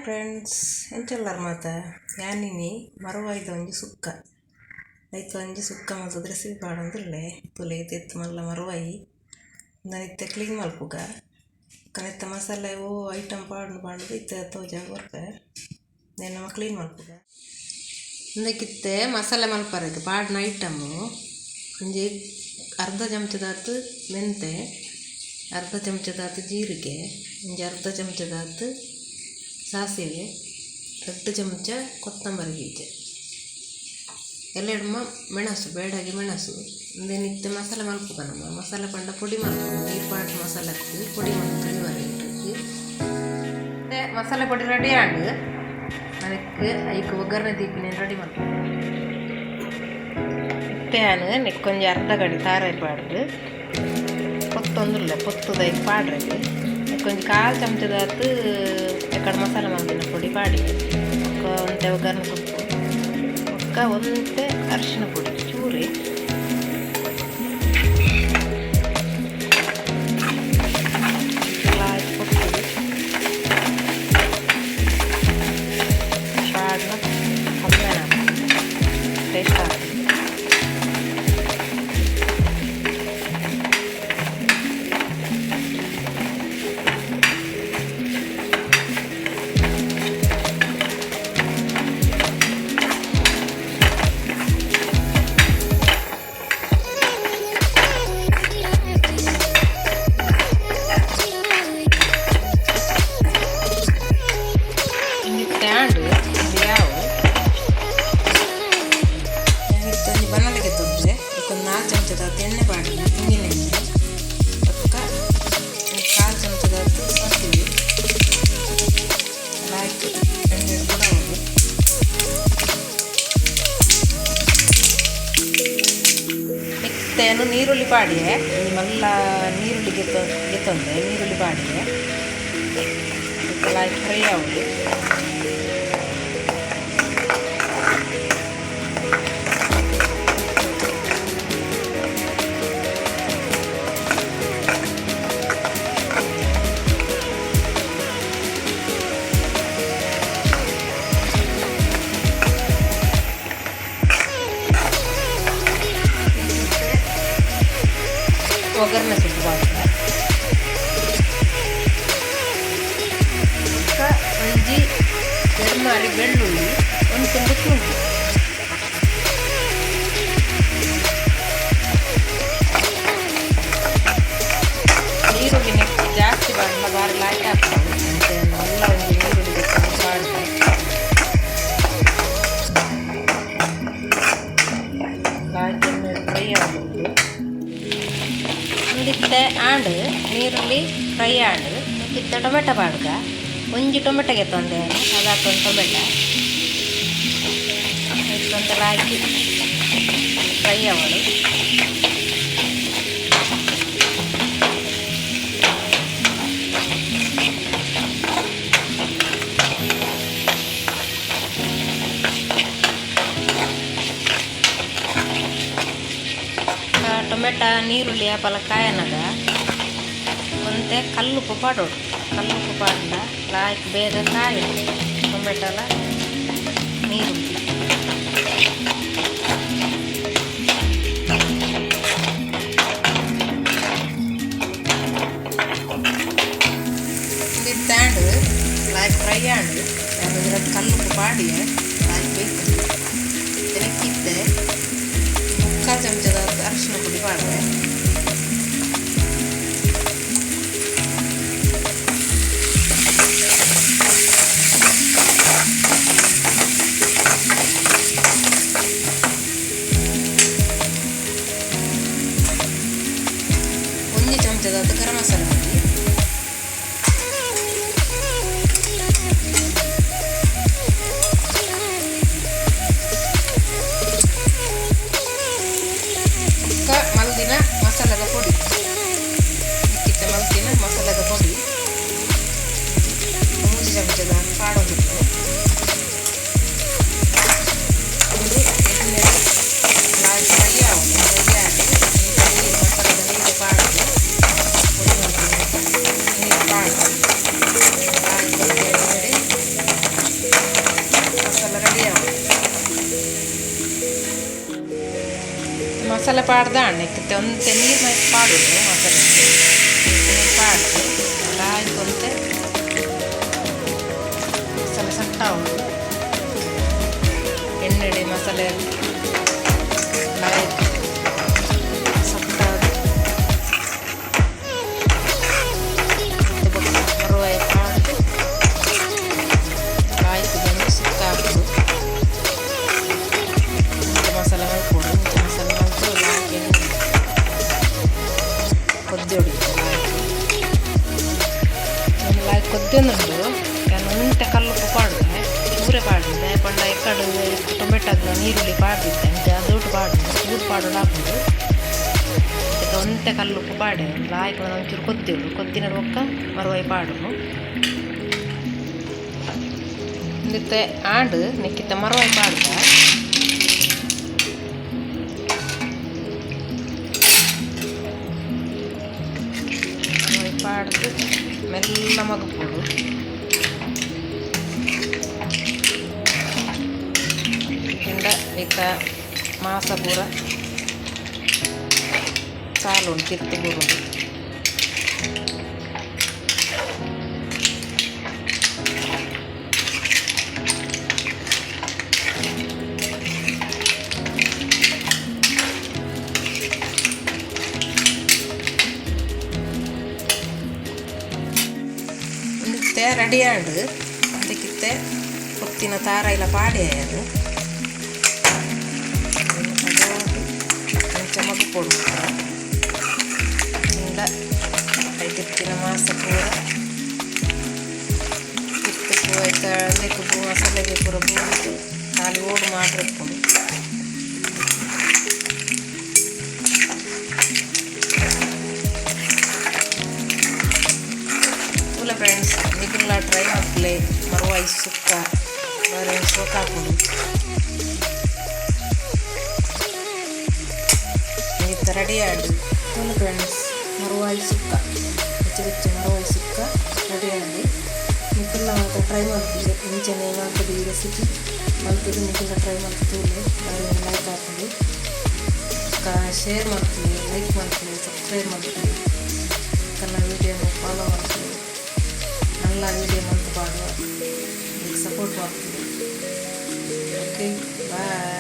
Friends, ಎಂಚೊಲ್ಲರ್ ಮಾತ ಯಾನಿನಿ ಮರುವಾಯ್ದ ಒಂಜಿ ಸುಕ್ಕ ಐತ ಒಂಜಿ ಸುಕ್ಕ ಮಲ್ತದ ರೆಸಿಪಿ ಪಾಡೊಂದುಲ್ಲೆ ತುಲೆ ಇತ್ತಿತ್ತು ಮಲ್ಲ ಮರುವಾಯಿ ಇತ್ತೆ ಕ್ಲೀನ್ ಮಲ್ಪುಗ ಕನೆತ್ತ ಮಸಾಲೆ ಓ ಐಟಮ್ ಪಾಡ್ದು ಪಾಡ್ದು ಇತ್ತೆ ತೋಜಾದ್ ಕೊರ್ಪೆ ನೆನ್ ಕ್ಲೀನ್ ಮಲ್ಪುಗ. ಉಂದೆಕಿತ್ತೆ ಮಸಾಲೆ ಮಲ್ಪರೆಗ್ ಪಾಡ್ನ ಐಟಮು ಒಂಜಿ ಅರ್ಧ ಚಮಚದಾತ್ ಮೆಂತೆ, ಅರ್ಧ ಚಮಚದಾತ್ ಜೀರಿಗೆ, ಒಂಜಿ ಅರ್ಧ ಚಮಚದಾತ್ ಸಾಸಿವೆ, 2 ಚಮಚ ಕೊತ್ತಂಬರಿ ಬೀಜ, ಎಲ್ಲೆಡ್ಮ ಮೆಣಸು, ಬೇಡಗೆ ಮೆಣಸು. ಉಂದೆನ್ ಇತ್ತೆ ಮಸಾಲೆ ಮಲ್ಪುಗ ನಮ. ಮಸಾಲೆ ಪಂಡ ಪೊಡಿ ಮಲ್ಪುಗ, ನೀರು ಪಾಡ್ದ್ ಮಸಾಲೆ ಪೊಡಿ ಮಲ್ತುದು ಮಸಾಲೆ ಪೊಡಿ ರೆಡಿ ಆಂಡ್. ಅದಕ್ಕೆ ಐಕ್ ಒಗ್ಗರಣೆ ದೀಪಿನ ರೆಡಿ ಮಲ್ಪುಗ. ಇತ್ತೆ ಯಾನ್ ನೆಕ್ಕೊಂಜಿ ಅರ್ಧ ಗಡಿ ತಾರಾಯಿ ಪಾಡ್ದು ಪೊತ್ತೊಂದುಲ್ಲೆ, ಪೊತ್ತುದ ಐಕ್ ಪಾಡ್ರೆಗ್ ನೆಕ್ಕೊಂಜಿ ಕಾಲು ಚಮಚದಾತ್ ಎಕ್ಕಡ ಮಸಾಲೆ ಮಲ್ದಿನ ಪೊಡಿ ಪಾಡಿ, ಬೊಕ್ಕ ಒಂತೆ ಒಗ್ಗರಣೆ ಸೊಪ್ಪು, ಬೊಕ್ಕ ಒಂತೆ ಅರಿಶಿನ ಪೊಡಿ ಚೂರಿ. ಪೊತ್ತುದು ಪಾಡ್ನ ಕಮ್ಮೆನ ಟೇಸ್ಟ್ ಆಗ್ತದೆ. ಇತ್ತೆ ಆಂಡ್ ಉಂದು ಯಾವು. ಇತ್ತೆ ಒಂಜಿ ಬನಲೆಗೆ ತೊಂದರೆ ಒಂದು 4 ಚಮಚದಾತ್ ಎಣ್ಣೆ ಪಾಡಿನ, ತೆಂಗಿನ ಎಣ್ಣೆ, ಬೊಕ್ಕ ಕಾಲು ಚಮಚದಾತ್ ಸಾಸಿವೆ ಲಾಯ್ಕ್ ಎಣ್ಣೆ ಪುಡವೊಡು. ಇತ್ತೆನು ನೀರುಳ್ಳಿ ಪಾಡಿಯೆ, ಒಂಜಿ ಮಲ್ಲ ನೀರುಳ್ಳಿ ಗೆತ್ತೊ ಗೆತ್ತೊಂದೆ ನೀರುಳ್ಳಿ ಪಾಡಿಯೆ ಲಾಯ್ಕ್ ಫ್ರೈ ಆವೊಡು. ಒಗ್ಗರಣೆ ಸೊಪ್ಪು ಪಾಡ್ಲೆ, ಬೊಕ್ಕ ಒಂಜಿ ಎರ್ಮಾರಿ ಬೆಳ್ಳುಳ್ಳಿ, ಒಂದು ತುಂಡು ಶುಂಠಿ. ನೀರುಳ್ಳಿ ನೆಕ್ಕ್ ಜಾಸ್ತಿ ಪಾಡ್ಂಡ ಬಾರಿ ಲಾಯ್ಕ್ ಆಪುಂಡು. ಅಂಚ ಮಲ್ಲ ಒಂಜಿ ನೀರುಳ್ಳಿ ದೆತ್ತೊಂದು ಪಾಡ್ದೆ. ಲಾಯ್ಕ್ ಎಣ್ಣೆಡ್ ಫ್ರೈ ಆವೊಡು. ಉಂದಿತ್ತೆ ಆಂಡ್, ನೀರುಳ್ಳಿ ಫ್ರೈ ಆಂಡ್. ಇತ್ತೆ ಟೊಮೆಟೊ ಪಾಡ್ಗ. ಒಂಜಿ ಟೊಮೆಟೊ ಗೆತ್ತೊಂದೆ, ಅದಾತ್ ಒಂದು ಟೊಮೆಟೊ ಒಂತೆ ಲಾಯ್ಕ್ ಫ್ರೈ ಆವೊಡು. ಟೊಮೆಟೊ ನೀರುಳ್ಳಿ ಆಪಲ ಕಾಯನಗ ಒಂತೆ ಕಲ್ಲುಪ್ಪು ಪಾಡೊಡು. ಕಲ್ಲುಪ್ಪು ಪಾಡ್ಂಡ ಲಾಯ್ಕ್ ಬೇಗ ಕಾಯುಂಡು ಟೊಮೆಟೊಲ ನೀರುಳ್ಳಿ. ಉಂದು ಆಂಡ್, ಲಾಯ್ಕ್ ಫ್ರೈ ಆಂಡ್. ಯಾನ್ ಒಂಜಿ ಕಲ್ಲುಪ್ಪು ಪಾಡಿಯೆ, ಲಾಯ್ಕ್ ಬೇಯ್ತುಂಡು. ಇತ್ತೆ 3/4 ಚಮಚದ ಅರಿಶಿನ ಪುಡಿ ಪಾಡ್ದೆ. ಒಂಜಿ ಚಮಚದಾತ್ ಗರಂ ಮಸಾಲೆ ಪುಡಿ, ಬೊಕ್ಕ ಮಲ್ದಿನ ಮಸಾಲೆದ ಪೊಡಿ. ಇತ್ತೆ ಮಲ್ತಿನ ಮಸಾಲೆದ ಪೊಡಿ 3 ಚಮಚದ ಪಾಡೊಂದುಲ್ಲೆ. ಉಂದು ಎಣ್ಣೆಡ್ ಲಾಯ್ಕ್ ಫ್ರೈ ಆವೊಡು. ಫ್ರೈ ಆದ್ ನೀರು, ಮಸಾಲೆದ ನೀರು ಪಾಡ್ದು ಪೊಡಿ ಮಲ್ತಿನ. ಪಾಡ್ದಾಂಡ್ ಇತ್ತೆ ಒಂತೆ ನೀರು ಮೈತ್ ಪಾಡೋಡು ಮಸಾಲೆ ನೀರು ಪಾಡ್ದು ಲಾಯ್ಕ್ ಒಂತೆ ಮಸಾಲೆ ಸಟ್ಟಾವೊಡು ಎಣ್ಣೆಡೆ ಮಸಾಲೆ ಲಾಯ್ಕ್ ಸಟ್ಟಾದ್ ಇತ್ತೆ ಬೊಕ್ಕ ಮರುವಾಯಿ ಪಾಡ್ದು ಲಾಯ್ಕ್ ಒಂಜಿ ಸುಕ್ಕ ಆಪುಂಡು. ಇಂಚ ಮಸಾಲೆ ಮಲ್ಪೊಡು. ಇಂಚ ಮಸಾಲೆ ಮಲ್ತ್ ಲಾಯ್ಕ್ ಕೊದ್ದೊಡು. ಲಾಯ್ಕ್ ಲಾಯ್ಕ್ ಕೊದ್ದೊಂದುಂಡು. ಯಾನ್ ಒಂತೆ ಕಲ್ಲುಪ್ಪು ಪಾಡುವೆ, ಚೂರೆ ಪಾಡುವೆ. ದಾಯೆ ಪಂಡ ಎಕ್ಕಡ್ ಟೊಮೆಟೊದ ನೀರುಳ್ಳಿ ಪಾಡ್ದಿತ್ತೆ, ಅಂಚ ಅದೊಟ್ಟು ಪಾಡುವೆ. ಚೂರು ಪಾಡೊಡು ಆಪುಂಡು. ಐತ ಒಂತೆ ಕಲ್ಲುಪ್ಪು ಪಾಡೆ. ಲಾಯ್ಕ್ ಒಂಚೂರು ಕೊದ್ದೊಡು. ಕೊದ್ದಿನ ಬೊಕ್ಕ ಮರುವಾಯಿ ಪಾಡುನು. ಉಂದಿತ್ತೆ ಆಂಡ್. ನೆಕ್ಕಿತ್ತ ಮರುವಾಯಿ ಪಾಡ್ದ. ಮರುವಾಯಿ ಪಾಡ್ದು ಮೆಲ್ಲ ಮಗುಪೊಡು. ಇಜಿಂಡ ಐತ ಮಾಸ ಪೂರ ಸಾಲುಂಡು ತಿರ್ತ್ ಬೂರುಂಡು. ಉಂದಿತ್ತೆ ರೆಡಿ ಆಂಡ್. ಅದಕ್ಕಿತ್ತೆ ಪೊತ್ತಿನ ತಾರಾಯಿಲ ಪಾಡ್ಯೆ. ಅಂಚ ಮಗ್ಪೊಡು ಮಾತ್ರ. ಇಂಡ ಐಟಿತ್ತಿನ ಮಾಸ ಪೂರ ತಿರ್ತ್ ಐತ ಉಂದೆಕ್ ಮಸಾಲೆಗ್ ಪೂರ ಬೂರ್ದು ಖಾಲಿ ಓಡು ಮಾತ್ರ ಇಪ್ಪುಂಡು. ತೂಲೆ ಫ್ರೆಂಡ್ಸ್, ನಿಕುಲ್ಲ ಟ್ರೈ ಮಲ್ಪುಲೆ ಮರುವಾಯಿ ಸುಕ್ಕ. ಬಾರಿ ಸೋಕು ಆಪುಂಡು. ಇತ್ತೆ ರೆಡಿ ಆಂಡ್. ತೂಲೆ ಫ್ರೆಂಡ್ಸ್, ಮರುವಾಯಿ ಸುಕ್ಕ, ಬೆಚ್ಚ ಬೆಚ್ಚ ಮರುವಾಯಿ ಸುಕ್ಕ ರೆಡಿ ಆಂಡ್. ನಿಕುಲ್ಲ ಮಾತ ಟ್ರೈ ಮಲ್ಪುಲೆ. ಇಂಚನೆ ಮಲ್ತುದು ಈ ರೆಸಿಪಿ ಮಲ್ತುದು ನಿಕುಲ್ಲ ಟ್ರೈ ಮಲ್ತ್ ತೂಲೆ. ಬಾರಿ ಲಾಯ್ಕ್ ಆಪುಂಡು. ಬೊಕ್ಕ ಶೇರ್ ಮಲ್ಪುಲೆ, ಲೈಕ್ ಮಲ್ಪುಲೆ, ಸಬ್ಸ್ಕ್ರೈಬ್ ಮಲ್ಪುಲೆ, ಎನ್ನ ವೀಡಿಯೋನು ಫಾಲೋ ಮಲ್ಪುಲೆ. ಮಲ್ಲ ವೀಡಿಯೋ ಮಲ್ತ್ ಪಾಡುವ. ಸಪೋರ್ಟ್ ಮಲ್ಪುಲೆ. Okay, bye.